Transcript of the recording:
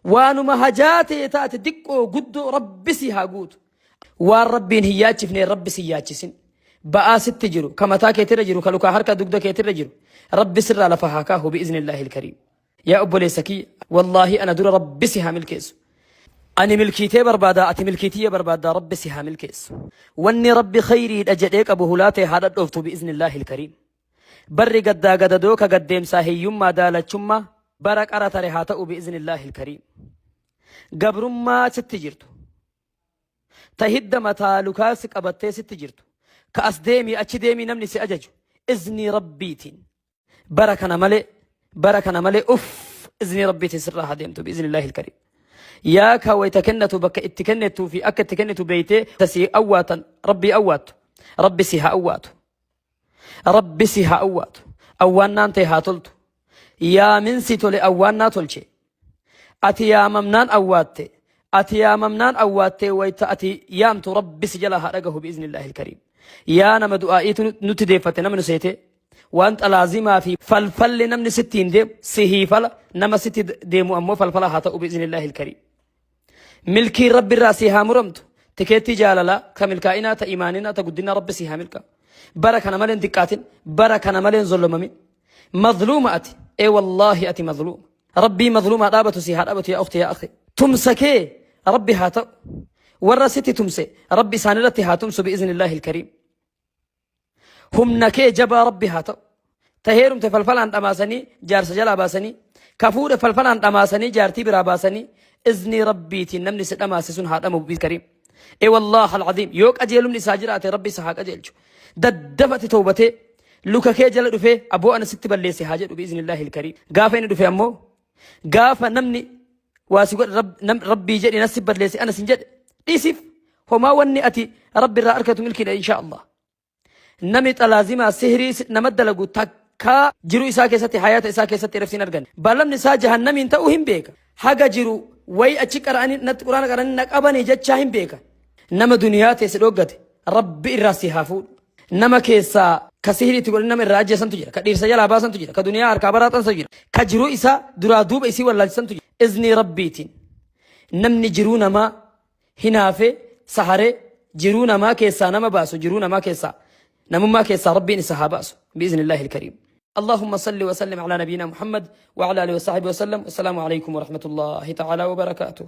Waanuma hajaa tee taate diqqoo guddoo Rabbi si haa guutu. Waan Rabbiin hin yaachifneen Rabbi si hin yaachisin. Ba'aa sitti jiru, ka mataa keetirra jiru, ka lukaa harka dugda keetirra jiru, Rabbi sirraa lafa haa kaahu bi'iznillaahi ilkariim. Yaa obboleessa kiyya, wallaahi ana dura Rabbi si haa milkeessu. Ani milkii tee barbaada, ati milkii tiyya barbaadda, Rabbi si haa milkeessu. Wanni Rabbi khayriidha jedhee qabu hulaa tee haa dhadhooftu bi'iznillaahi ilkariim. Barri gaddaa gadadoo ka gaddeemsaa hiyyummaa daalachummaa bara qara tare haa ta'u bi'iznillaahi ilkariim. Gabrummaa sitti jirtu. Ta hidda mataa lukaa si qabattee sitti jirtu. Ka as deemii achi deemii namni si ajaju. Iznii Rabbiitiin. Bara kana malee bara kana malee uff iznii Rabbiitiin sirraa haa deemtu bi'iznillaahi ilkariim. Yaa ka wayta kennatu bakka itti kennettuu fi akka itti kennitu beeytee ta sii awwaatan Rabbii awwaattu. Rabbi si haa awwaatu. Rabbi si haa awwaatu. Awwaannaan tee haa toltu. Yaaminsi tole awwaannaa tolche. Ati yaamamnaan awwaatte. Ati yaamamnaan awwaattee wayta ati yaamtu Rabbi si jalaa haa dhagahu bi'iznillaahi ilkariim. Yaa nama du'aa'iitu nutti deeffatte nama nu seetee. Waan xalaazimaa fi falfalli namni sitti hin deemu sihii fala nama sitti deemu ammoo falfala haa ta'u bi'iznillaahi ilkariim. Milkiin Rabbi irraa sii haa muramtu. Tikeettii jaalalaa, ka milkaa'inaa, ta imaaninaa, ta guddinaa Rabbi sii haa milkaa'u. Bara kana malee hin xiqqaatin, bara kana malee hin zollomamin. Mazluuma ati, ee wallaahi ati mazluuma. Rabbii mazluumaa dhaabatu sii haa dhaabatu yaa ukhti yaa akhi. Tumsa kee Rabbi haa ta'u. Warra sitti tumse Rabbi isaanirratti haa tumsu bi'iznillaahi ilkariim. Humna kee jabaa Rabbi haa ta'u. Ta heerumte falfalaan dhamaasanii jaarsa jalaa baasanii, ka fuudhe falfalaan dhamaasanii jaartii biraa baasanii, iznii Rabbiitiin namni si dhamaase sun haa dhamamu biiz kariim. Ee wallaah alcaziim yoo qajeelumni isaa jiraate Rabbi isa haa qajeelchu. Daddafati towbatee luka kee jala dhufee aboo ana sitti balleesse haa jedhu biiznillaahi ilkariim. Gaafa inni dhufe ammoo gaafa namni waa si godhe Rabbii jedhi na si balleesse ana sin jedhe dhiisiif homaa wanni ati Rabbi irraa argatu milkiidha inshaa Allah. Nami xalaazimaa sihrii nama dalagu takkaa jiruu isaa keessatti hayaata isaa keessatti irratti hin arganne. Ballamni isaa jahannamiin ta'uu hin beeka. Haga jiru wayi achi qara'anii natti quraana qara'anii na qabanii jechaa hin beeka. Nama duniyaa teesse dhoggate Rabbi irraa si haa fuudhu. Nama keessaa ka sihrii itti godhan nama irraa ajjeesantu jira. Ka dhiirsa jalaa baasantu jira. Ka duniyaa harkaa baraaxansa jira. Ka jiruu isaa duraa duuba isii wallaalchisantu jira. Iznii Rabbiitiin namni jiruu namaa hinaafee saharee jiruu namaa keessaa nama baasu jiruu namaa keessaa namummaa keessaa Rabbiin isa haa baasu biiznillaahi ilkariim. اللهم صل وسلم على نبينا محمد وعلى اله وصحبه وسلم والسلام عليكم ورحمه الله تعالى وبركاته.